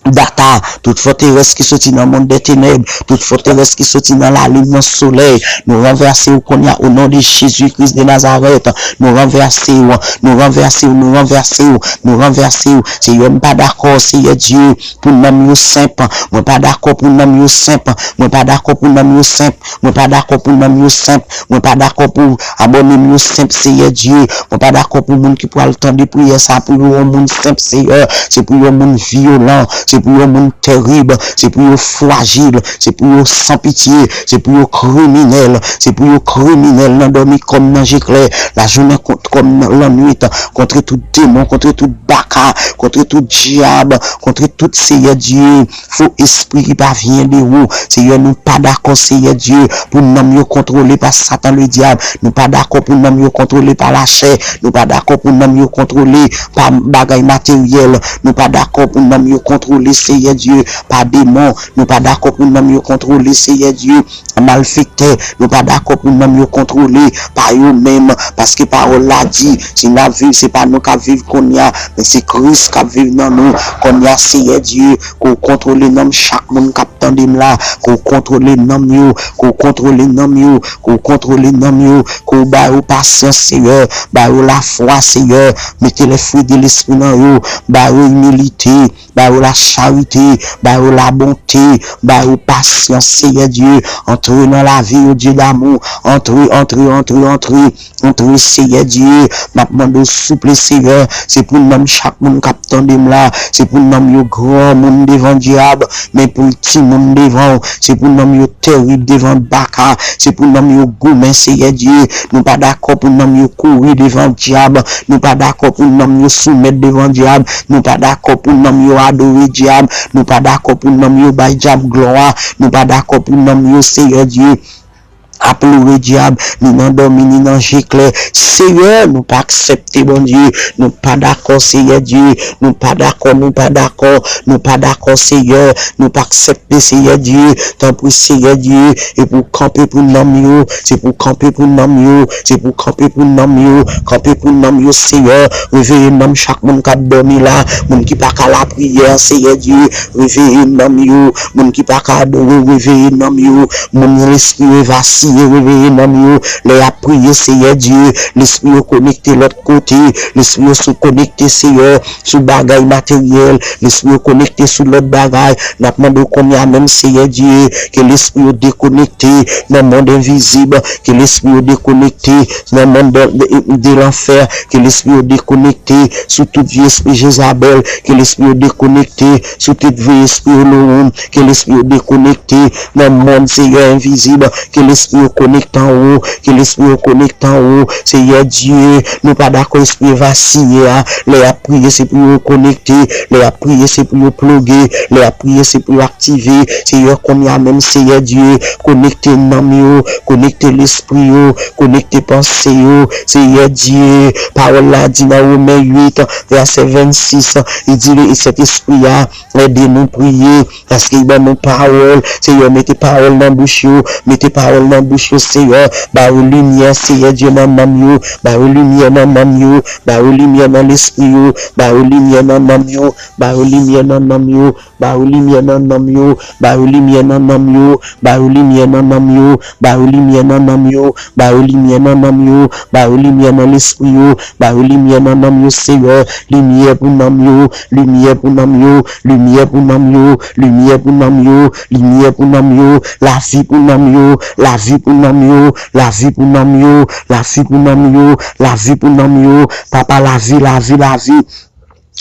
data, tout fòterès ki soti nan mond dè tenèb, tout fòterès ki soti nan lalin, nan solèy, nou ranvèse w kounye a, o non de Jezi Kris de Nazarèt. Nou ranvèse w, nou ranvèse w, nou ranvèse w, nou ranvèse w. Seyè, m pa dakò, Seyè Dye, pou nanm yo senp. Mwen pa dakò pou nanm yo senp. Mwen pa dakò pou nanm yo senp. Mwen pa dakò pou nanm yo senp. Mwen pa dakò pou abòne m yo senp, Seyè Dye. Mwen pa dakò pou moun ki pral tande priyè sa pou yo yon moun senp, Seyè. Se pou yon moun vyolan, se pou yon moun terib, se pou yo frajil, se pou yo san pitye, se pou yo kriminèl, se pou yo kriminèl nan dòmi kòm nan je klè, lajounen kont kòm nan lannwit, kontre tout demon, kontre tout baka, kontre tout dyab, kontre tout, Seyè Dye, fo espri ki pa vyen de ou. Seyè, nou pa dakò, Seyè Dye, pou nanm yo kontwole pa Satan Ledyab. Nou pa dakò pou nanm yo kontwole pa lachè. Nou pa dakò pou nanm yo kontwole pa bagay materyèl. Nou pa dakò pou nanm yo kontwole, Seyè Dye, pa demon. Nou pa dakò pou nanm yo kontwole, Seyè Dye, pa malfektè. Nou pa dakò pou nanm yo kontwole pa yo menm. Paske pawòl la di, si n ap viv, se pa nou k ap viv kounye a, men se Kris k ap viv nan nou. Kounye a, Seyè Dye, ke w kontwole nanm chak moun k ap tande m la, ke w kontwole nanm yo, ke w kontwole nanm yo, ke w kontwole nanm yo, ke w ba yo pasyans, Seyè, ba yo lafwa, Seyè, mete les fruits de l'esprit nan yo, ba yo imilite, ba yo lacharite, ba yo labonte, ba yo pasyans, Seyè Dye, antre nan lavi yo, Dye damou, antre, antre, antre, antre, antre, Seyè Dye, m ap mande w souple, Seyè, se pou nanm chak moun k ap tande m la, se pou nanm yo granmoun devan dyab, men pou timoun devan w, se pou nanm yo terib devan baka, se pou nanm yo goumen, Seyè Dye, nou pa dakò pou nanm yo kouri devan dyab, nou pa dakò pou nanm yo soumèt devan dyab, nou pa dakò pou nanm yo adore dyab, nou pa dakò pou nanm yo bay dyab glwa, nou pa dakò pou nanm yo, Seyè Dye, aplore dyab, ni nan dòmi, ni nan je klè. Seyè, nou pa aksepte, Bondye. Nou pa dakò, Seyè Dye. Nou pa dakò, nou pa dakò. Nou pa dakò, Seyè. Nou pa aksepte, Seyè Dye. Tanpri, Seyè Dye. E pou kanpe pou nanm yo. Se pou kanpe pou nanm yo. Se pou kanpe pou nanm yo. Kanpe pou nanm yo, Seyè. Reveye nanm chak moun k ap dòmi la. Moun ki pa ka lapriyè, Seyè Dye. Reveye nanm yo. Moun ki pa ka adore, reveye nanm yo. Moun lespri yo vasiye, reveye nanm yo. Lè y ap priye, Seyè Dye, lespri yo konekte lòt kote. Lespri yo sou konekte, Seyè, sou bagay materyèl. Lespri yo konekte sou lòt bagay. N ap mande w kounye a menm, Seyè Dye, ke lespri yo dekonekte nan mond envizib. Ke lespri yo dekonekte nan mond de, de, de lanfè. Ke lespri yo dekonekte sou tout vye espri Jezabèl. Ke lespri yo dekonekte sou tout vye espri Olowonn. Ke lespri yo dekonekte nan mond, Seyè, envizib. Ke lespri yo konekte anwo. Ke lespri yo konekte anwo. Seyè Dye, nou pa dakò espri vasiye a. Lè y ap priye, se pou yo konekte. Lè y ap priye, se pou yo ploge. Lè y ap priye, se pou yo aktive. Seyè, kounye a menm, Seyè Dye, konekte nanm yo, konekte lespri yo, konekte panse yo. Seyè Dye, pawòl la di nan Women uit, vèsè vennsis, li di, Sentespri a, ede nou priye, paske l ban nou pawòl. Seyè, mete pawòl nan bouch yo, mete pawòl nan bouch yo, Seyè. Ba yo limyè, Seyè Dye, nan nanm yo. Ba yo limyè nan nanm yo. Ba yo limyè nan lespri yo. Ba yo limyè nan nanm yo. Ba yo limyè nan nanm yo. Ba yo limyè nan nanm yo. Ba yo limyè nan nanm yo. Ba yo limyè nan nanm yo. Ba yo limyè nan nanm yo. Ba yo limyè nan nanm yo. Ba yo limyè nan lespri yo. Ba yo limyè nan nanm yo, Seyè. Limyè pou nanm yo. Limyè pou nanm yo. Limyè pou nanm yo. Limyè pou nanm yo. Limyè pou nanm yo. Lavi pou nanm yo. Lavi pou nanm yo. Lavi pou nanm yo. Lavi pou nanm yo. Lavi pou nanm yo. Papa, lavi, lavi, lavi.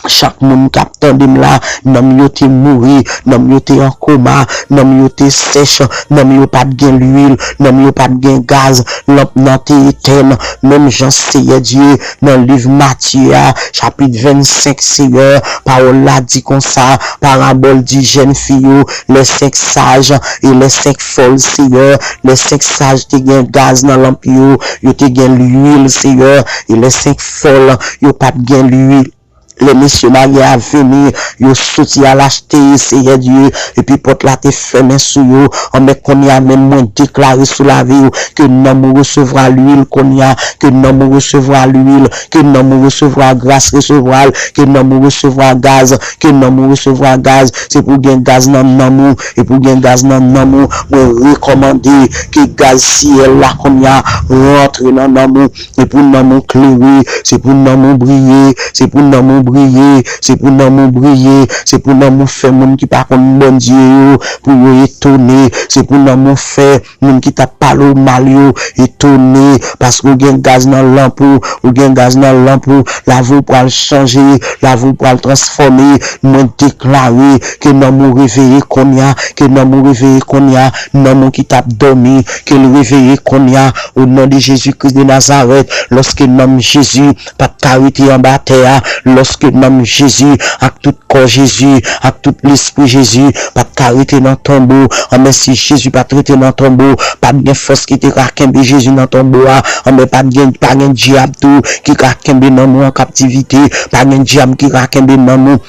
Chak moun k ap tande m la, nanm yo te mouri, nanm yo te an koma, nanm yo te sèch, nanm yo pa t gen lwil, nanm yo pa t gen gaz, lanp nan te etèn. Menm jan, Seyè Dye, nan liv Matye a, chapit vennsenk, Seyè, pawòl la di konsa, parabòl di jèn fi yo, les cinq sages et les cinq folles, Seyè, les cinq sages te gen gaz nan lanp yo, yo te gen lwil, Seyè, e les cinq folles, yo pa t gen lwil. Lè mesye marye a vini, yo soti al achte, Seyè Dye, epi pòt la te fèmen sou yo. Anben, kounye a menm, mwen deklare sou lavi w ke nanm ou resevwa lwil kounye a, ke nanm ou resevwa lwil, ke nanm ou resevwa gras, resevwa l, ke nanm ou resevwa gaz, ke nanm ou resevwa gaz. Se pou gen gaz nan nanm ou, e pou gen gaz nan nanm ou, mwen rekòmande ke gaz syèl la kounye a rantre nan nanm ou. Se pou nanm ou klere, se pou nanm ou briye, se pou nanm ou briye, se pou nanm ou briye, se pou nanm ou fè moun ki pa konn Bondye yo, pou yo etone, se pou nanm ou fè moun ki t ap pale w mal yo etone, paske w gen gaz nan lanp ou, ou gen gaz nan lanp ou, lavi w pral chanje, lavi w pral transfòme. Mwen deklare ke nanm ou reveye kounye a, ke nanm ou reveye kounye a, nanm ou ki t ap dòmi, ke l reveye kounye a, o non de Jezi Kris de Nazarèt, lòske nanm Jezi p ap ka rete anba tè a, lòske nanm Jezi ak tout kò Jezi, ak tout lespri Jezi p ap ka rete nan tonbo. Anben, si Jezi pa t rete nan tonbo, pa t gen fòs ki te ka kenbe Jezi nan tonbo a. Anben, pa t gen, pa gen dyab tou ki ka kenbe nanm ou an kaptivite, pa gen dyab ki ka kenbe nanm ou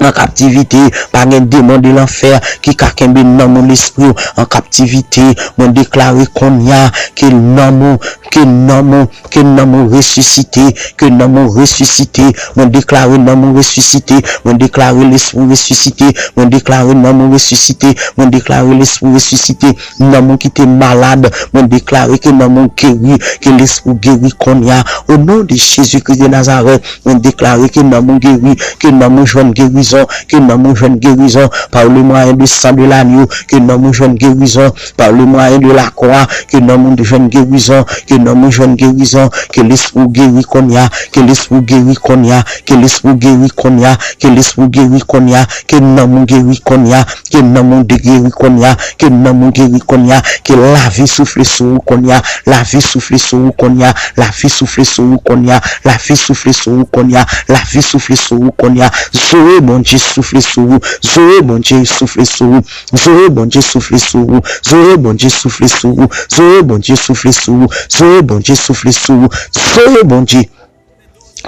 an kaptivite, pa gen demon de lanfè ki ka kenbe nanm ou, lespri w an kaptivite. Mwen deklare kounye a ke nanm ou, ke nanm ou, ke nanm ou resisite, ke nanm ou resisite. Mwen deklare nanm ou resisite, mwen deklare lespri w resisite, mwen deklare nanm ou resisite, mwen deklare lespri w resisite. Nanm ou ki te malad, mwen deklare ke nanm ou geri, ke lespri w geri kounye a. O non de Jezi Kris de Nazarèt, mwen deklare ke nanm ou geri, ke nanm ou jwenn gerizon, ke nanm ou jwenn gerizon, par le moyen de sang de l'agneau, ke nanm ou jwenn gerizon, par le moyen de la croix, ke nanm ou jwenn gerizon, ke nanm ou jwenn gerizon, ke lespri w geri kounye a, ke lespri w geri kounye a, ke lespri w geri kounye a, ke lespri w geri kounye a, ke nanm ou geri kounye a, ke nanm ou de geri kounye a, ke nanm ou geri kounye a, ke lavi soufle sou ou kounye a, lavi soufle sou ou kounye a, lavi soufle sou ou kounye a, lavi soufle sou ou kounye a, lavi soufle sou ou kounye a. Zoe Bondye soufle sou ou, Zoe Bondye soufle sou ou, Zoe Bondye soufle sou ou, Zoe Bondye soufle sou ou, Zoe Bondye soufle sou ou, Zoe Bondye soufle sou ou, Zoe Bondye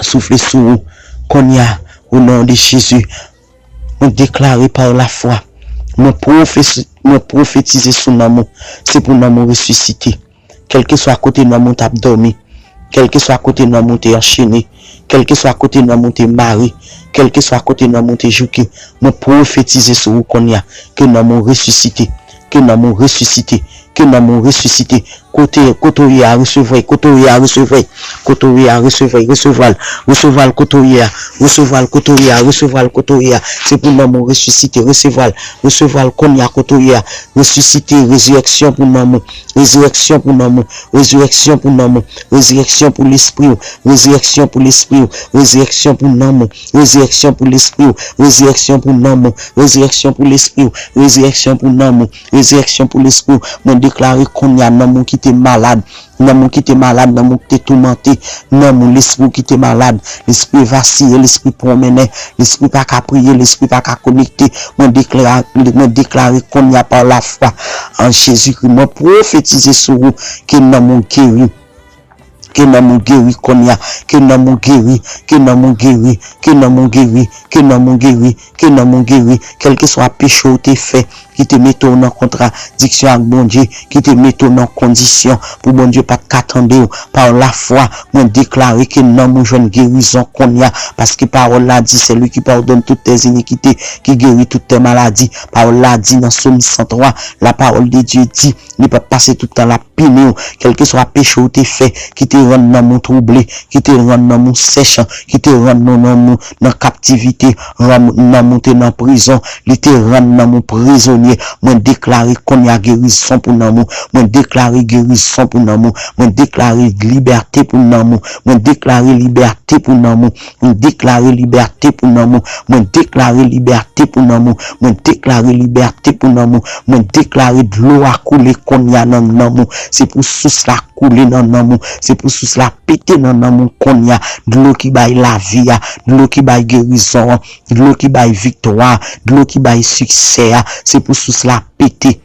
soufle sou ou kounye a, o non de Jezi. Mwen deklare pa lafwa, mwen pwofesi-, mwen pwofetize sou nanm ou, se pou nanm ou resisite. Kèlkeswa kote nanm ou t ap dòmi, kèlkeswa kote nanm ou te anchene, kèlkeswa kote nanm ou te mare, kèlkeswa kote nanm ou te jouke, mwen pwofetize sou ou kounye a, ke nanm ou resisite, ke nanm ou resisite, ke nanm ou resisite. Kote, kote w ye a, resevwa, kote w ye a, resevwa, kote w ye a, resevwa, resevwa l, resevwa l kote w ye a, resevwa l kote w ye a, resevwa l kote w ye a. Se pou nanm ou resisite, resevwa l, resevwa l kounye a kote w ye a, resisite, rezirèksyon pou nanm ou, rezirèksyon pou nanm ou, rezirèksyon pou nanm ou, rezirèksyon pou lespri w, rezirèksyon pou lespri w, rezirèksyon pou nanm ou, rezirèksyon pou lespri w, rezirèksyon pou nanm ou, rezirèksyon pou lespri w, rezirèksyon pou nanm ou, rezirèksyon pou lespri w. Mwen deklare kounye a, nanm ou ki te malad, nanm ou ki te malad, nanm ou ki te toumante, nanm ou, lespri w ki te malad, lespri vasiye, lespri pwonmennen, lespri pa ka priye, lespri pa ka konekte. Mwen deklare, mwen deklare kounye a pa lafwa an Jezikri. Mwen pwofetize sou ou ke nanm ou geri. Ke nanm ou geri kounye a. Ke nanm ou geri. Ke nanm ou geri. Ke nanm ou geri. Ke nanm ou geri. Ke nanm ou geri. Kèlkeswa peche w te fè ki te mete w nan kontradiksyon ak Bondye, ki te mete w nan kondisyon pou Bondye pa t ka tande w. Pa lafwa, mwen deklare ke nanm ou jwenn gerizon kounye a, paske pawòl la di, c'est lui qui pardonne toutes tes iniquités, qui guérit toutes tes maladies. Pawòl la di nan Sòm san twa, la parole de Dieu dit, li p ap pase tout tan l ap pini w, kèlkeswa peche w te fè ki te rann nanm ou twouble, ki te rann nanm ou sèch, ki te rann nou nanm ou nan kaptivite, rann nanm ou te nan prizon, li te rann nanm ou prizonye. Mwen deklare kounye a gerizon pou nanm ou. Mwen deklare gerizon pou nanm ou. Mwen deklare libète pou nanm ou. Mwen deklare libète pou nanm ou. Mwen deklare libète pou nanm ou. Mwen deklare libète pou nanm ou. Mwen deklare libète pou nanm ou. Mwen deklare dlo a koule kounye a nan nanm ou. Se pou sous la koule nan nanm ou. Se pou sous la pete nan nanm ou kounye a. Dlo ki bay lavi a. Dlo ki bay gerizon an. Dlo ki bay viktwa a. Dlo ki bay siksè a. Se pou sous la pete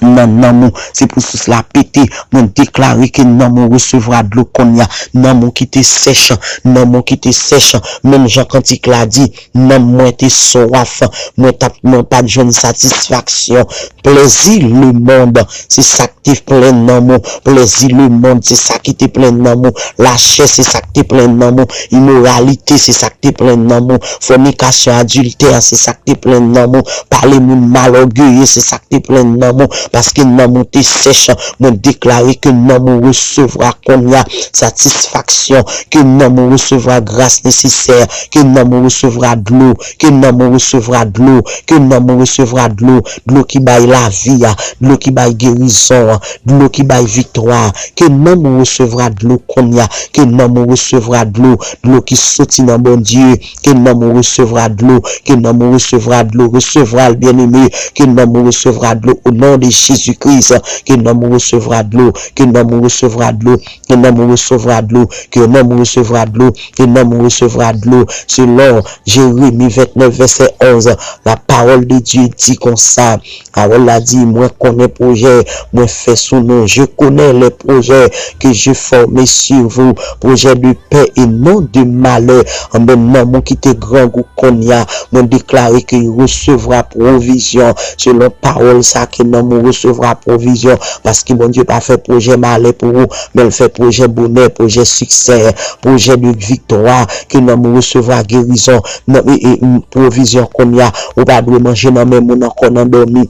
nan nanm ou. Se pou sous la pete. Mwen deklare ke nanm ou resevwa dlo kounye a. Nanm ou ki te sèch. Nanm ou ki te sèch. Menm jan kantik la di, nanm mwen te swaf. Mwen t ap, mwen pa t jwenn satisfaksyon. Plèzi lemonn, se sa k te plen nanm ou. Plèzi lemonn, se sa ki te plen nanm ou. Lachè, se sa k te plen nanm ou. Imoralite, se sa k te plen nanm ou. Fònikasyon, adiltè, se sa k te plen nanm ou. Pale moun mal, ògeye, se sa k te plen nanm ou. Paske nanm ou te sèch. Mwen deklare ke nanm ou resevwa kounye a satisfaksyon. Ke nanm ou resevwa gras nesesè. Ke nanm ou resevwa dlo. Ke nanm ou resevwa dlo. Ke nanm ou resevwa dlo. Dlo ki bay lavi a. Dlo ki bay gerizon an. Dlo ki bay viktwa a. Ke nanm ou resevwa dlo kounye a. Ke nanm ou resevwa dlo. Dlo ki soti nan Bondye. Ke nanm ou resevwa dlo. Ke nanm ou resevwa dlo. Resevwa l, byeneme. Ke nanm ou resevwa dlo. O non de Jezi Kris. Ke nanm ou resevwa dlo. Ke nanm ou resevwa dlo. Ke nanm ou resevwa dlo. Ke nanm ou resevwa dlo. Ke nanm ou resevwa dlo. Selon Jeremi vennèf, vèsè onz, la parole de Dieu dit konsa. Pawòl la di, mwen konnen pwojè mwen fè sou nou. Je connais les projets que je forme sur vous, projets de paix et non de malheur. Anben, nanm ou ki te grangou kounye a, mwen deklare ke l resevwa pwovizyon. Selon pawòl sa, ke nanm ou resevwa pwovizyon. Paske Bondye pa fè pwojè malè pou ou, men l fè pwojè bonè, pwojè siksè, pwojè de viktwa. Ke nanm ou resevwa gerizon. Nan, e, e, pwovizyon kounye a. Ou pa dwe manje nan men moun ankò nan dòmi.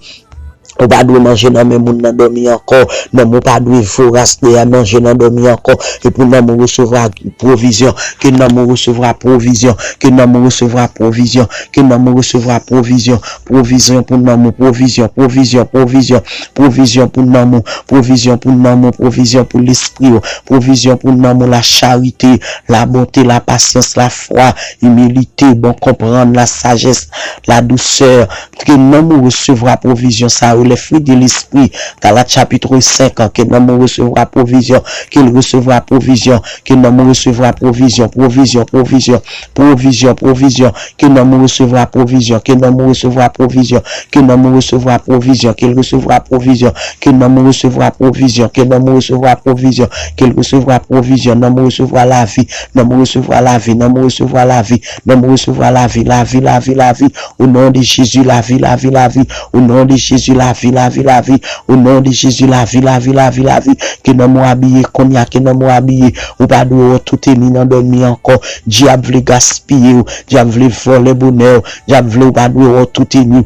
Ou pa dwe manje nan men moun nan dòmi ankò. Nanm ou pa dwe voras dèyè manje nan dòmi ankò. E pou nanm ou resevwa pwovizyon. Ke nanm ou resevwa pwovizyon. Ke nanm ou resevwa pwovizyon. Ke nanm ou resevwa pwovizyon. Pwovizyon pou nanm ou. Pwovizyon, pwovizyon, pwovizyon. Pwovizyon pou nanm ou. Pwovizyon pou nanm ou. Pwovizyon pou lespri ou. Pwovizyon pou nanm ou. La charite, la bonte, la pasyans, la fwa, imilite, bon konprann, la sajès, la dousè, ke nanm ou resevwa pwovizyon sa yo, les fruits de l'esprit. Galat chapit senk, ke nanm ou resevwa pwovizyon, ke l resevwa pwovizyon, ke nanm ou resevwa pwovizyon, pwovizyon, pwovizyon, pwovizyon, pwovizyon, ke nanm ou resevwa pwovizyon, ke nanm ou resevwa pwovizyon, ke nanm ou resevwa pwovizyon, ke l resevwa pwovizyon, ke nanm ou resevwa pwovizyon, ke nanm ou resevwa pwovizyon, ke l resevwa pwovizyon, nanm ou resevwa lavi, nanm ou resevwa lavi, nanm ou resevwa lavi, nanm ou resevwa lavi, lavi, lavi, lavi, o non de Jezi, lavi, lavi, lavi, o non de Jezi, lavi, lavi, lavi, o non de Jezi, lavi, lavi, lavi, lavi, ke nanm ou abiye kounye a, ke nanm ou abiye, ou pa dwe wè tout enmi nan dòmi ankò, dyab vle gaspiye w, dyab vle vòlè bonè w, dyab vle ou pa dwe wè tout enmi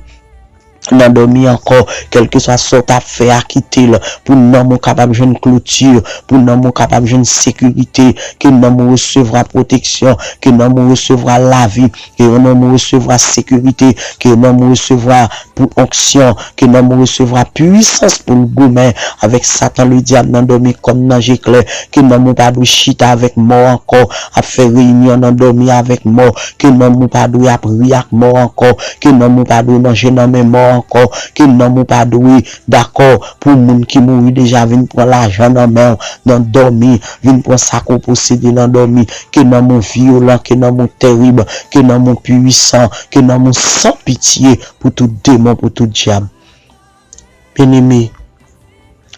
nan dòmi ankò, kèlkeswa sa w t ap fè a, kite l, pou nanm ou kapab jwenn kloti, pou nanm ou kapab jwenn sekirite, ke nanm ou resevwa pwoteksyon, ke nanm ou resevwa lavi, ke nanm ou resevwa sekirite, ke nanm ou resevwa pou onksyon, ke nanm ou resevwa pwisans pou l goumen avèk Satan Ledyab nan dòmi kòm nan je klè, ke nanm ou pa dwe chita avèk mò ankò, ap fè reyinyon nan dòmi avèk mò, ke nanm ou pa dwe ap ri ak mò ankò, ke nanm ou pa dwe manje nan men mò ankò, ke nanm ou pa dwe dakò pou moun ki mouri deja vin pran lajan nan men w nan dòmi, vin pran sa ke w posede nan dòmi, ke nanm ou vyolan, ke nanm ou tèrib, ke nanm ou pwisan, ke nanm ou san pitye pou tout demon, pou tout dyab. Byeneme,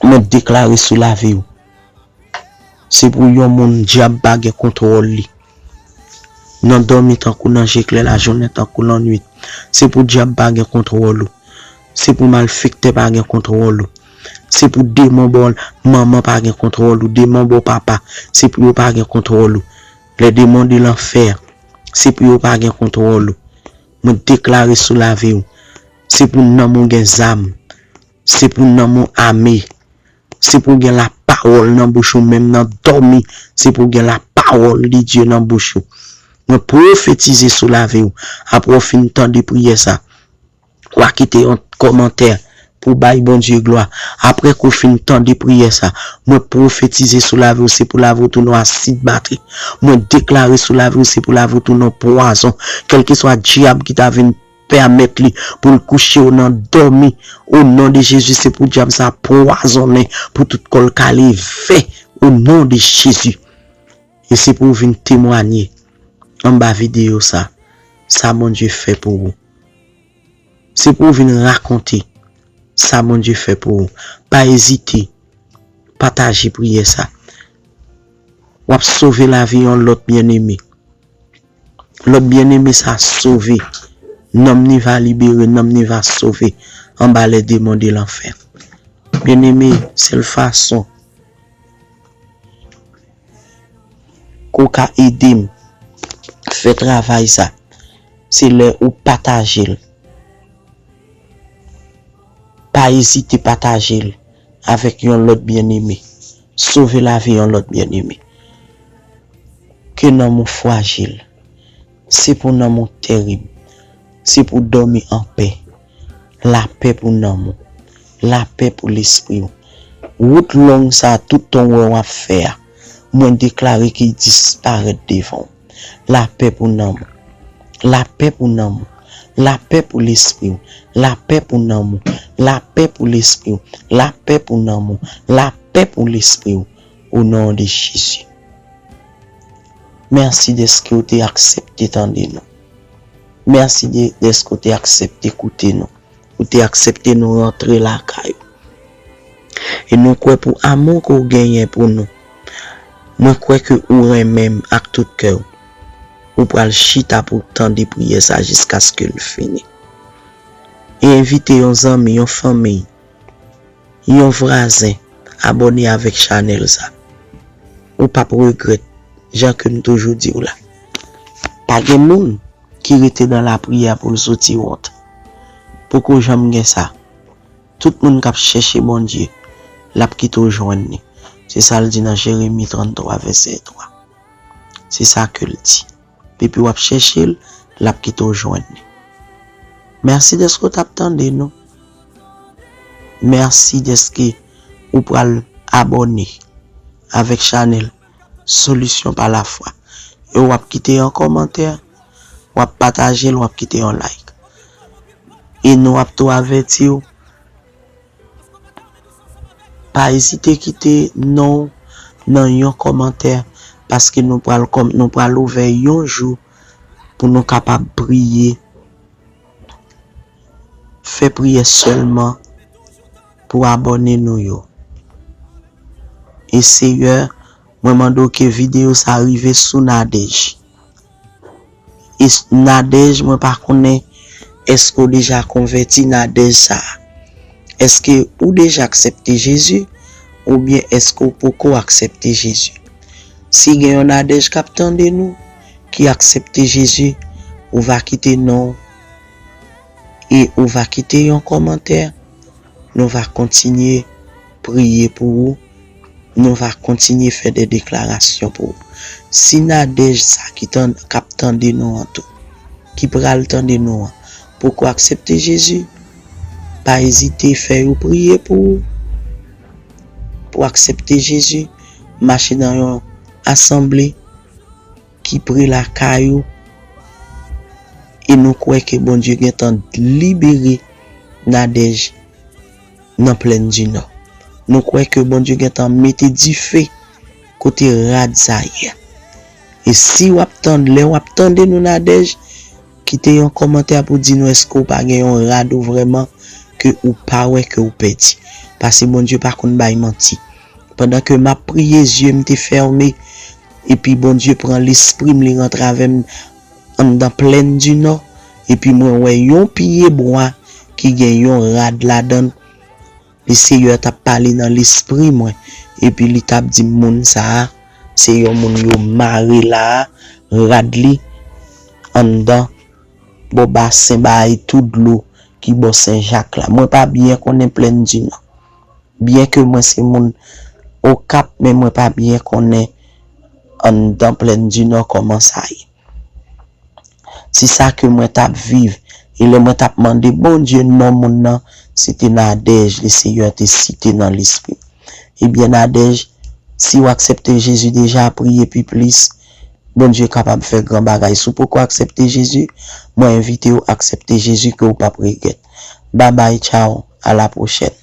mwen deklare sou lavi w. Se pou yon moun dyab pa gen kontwòl li. Nan dòmi tankou nan je klè lajounen tankou lannwit. Se pou dyab pa gen kontwòl ou. Se pou malfektè pa gen kontwòl ou. Se pou demon bò manman pa gen kontwòl ou. Demon bò papa, se pou yo pa gen kontwòl ou. Les démons de l'enfer, se pou yo pa gen kontwòl ou. Mwen deklare sou lavi w. Se pou nanm ou gen zam. Se pou nanm ou ame. Se pou w gen lapawòl nan bouch ou, menm nan dòmi. Se pou w gen lapawòl de Dye nan bouch ou. Mwen pwofetize sou lavi w. Apre w fin tande priyè sa, w a kite yon kòmantè pou w bay Bondye glwa. Apre ke w fin tande priyè sa, mwen pwofetize sou lavi w, se pou lavi w tounen yon asid batri. Mwen deklare sou lavi w, se pou lavi w tounen yon pwazon. Kèlkeswa dyab ki ta vin pèmèt li pou l kouche w nan dòmi, o non de Jezi, se pou dyab sa pwazonnen, pou tout kò l kale vè, o non de Jezi. E se pou w vin temwanye anba videyo sa, sa Bondye fè pou ou. Se pou w vin rakonte sa Bondye fè pou ou. Pa ezite pataje priyè sa. W ap sove lavi yon lòt byeneme. Lòt byeneme sa sove. Nanm ni va libere, nanm ni va sove anba les démons de l'enfer. Byeneme, sèl fason ke w ka ede m fè travay sa, se lè ou pataje l. Pa ezite pataje l avèk yon lòt byeneme. Sove lavi yon lòt byeneme. Ke nanm ou frajil. Se pou nanm ou terib. Se pou w dòmi anpè. Lapè pou nanm ou. Lapè pou lespri w. Wout long sa a, tout tan w wè w ap fè a, mwen deklare ke l disparèt devan w. Lapè pou nanm ou. Lapè pou nanm ou. Lapè pou lespri w. Lapè pou nanm ou. Lapè pou lespri w. Lapè pou nanm ou. Lapè pou lespri w. O non de Jezi. Mèsi dèske w te aksepte tande nou. Mèsi de, dèske w te aksepte koute nou. Ou te aksepte nou rantre lakay ou. E nou kwè pou amou ke w genyen pou nou. Mwen kwè ke ou renmen m ak tout kè w. Ou pral chita pou w tande priyè sa jiskaske l fini. E envite yon zanmi, yon fanmi, yon vwazen abòne avèk chanèl sa. Ou p ap regrèt, jan ke m toujou di w la. Pa gen moun ki rete nan lapriyè pou l soti wont. Poko janm gen sa. Tout moun k ap chèche Bondye, l ap kite w jwenn li. Se sa l di nan Jeremi tranntwa, vèsè twa. Se sa ke l di. Depi w ap chèche l, l ap kite w jwenn li. Mèsi dèske w t ap tande nou. Mèsi dèske ou pral abòne avèk chanèl Solution par la foi. E w ap kite yon kòmantè, w ap pataje l, w ap kite yon like. E nou ap tou avèti w, pa ezite kite non w nan yon kòmantè, paske nou pral kòm, nou pral ouvè yon jou pou nou kapab priye. Fè priyè sèlman pou abòne nou yo. E Seyè, mwen mande w ke videyo sa rive sou Nadège. E s-, Nadège, mwen pa konnen èske w deja konvèti Nadège sa a. Èske ou deja aksepte Jezi oubyen èske w poko aksepte Jezi? Si gen yon Nadège k ap tande nou, ki aksepte Jezi, ou va kite non w e ou va kite yon kòmantè. Nou va kontinye priye pou ou. Nou va kontinye fè de deklarasyon pou ou. Si Nadège sa ki tan-, k ap tande nou an tou, ki pral tande nou an, poko aksepte Jezi, pa ezite fè yo priye pou ou. Pou aksepte Jezi, mache nan yon asanble ki pre lakay ou, e nou kwè ke Bondye gentan libere Nadège nan Plèn di Nò. Nou kwè ke Bondye gentan mete dife kote rad sa ye a. E si w ap tande, lè w ap tande nou Nadège, kite yon kòmantè pou di nou èske w pa gen yon rad ou vrèman ke ou pa wè ke ou pèdi. Paske Bondye pa konn bay manti. Pandan ke m ap priye, zye m te fèmen, epi Bondye pran lespri m, li rantre avè m anndan Plèn di Nò, epi mwen wè yon pye bwa ki gen yon rad ladan l. Lesenyè t ap pale nan lespri mwen, epi li t ap di m, "Moun sa a, se yon moun yo mare la a, rad li anndan bò basen bagay tou dlo ki bò Sen Jak la." Mwen pa byen konnen Plèn di Nò. Byen ke mwen se moun Okap, men mwen pa byen konnen anndan Plèn di Nò kòman sa ye. Se sa ke mwen t ap viv. E lè mwen t ap mande Bondye non moun nan, se te Nadèj Lesenyè te site nan lespri m. Ebyen, Nadèj, si w aksepte Jezi deja, priye pi plis. Bondye kapab fè gran bagay. Si w poko aksepte Jezi, mwen envite w aksepte Jezi ke w p ap regrèt. Babay, tchaw, a la pwochèn.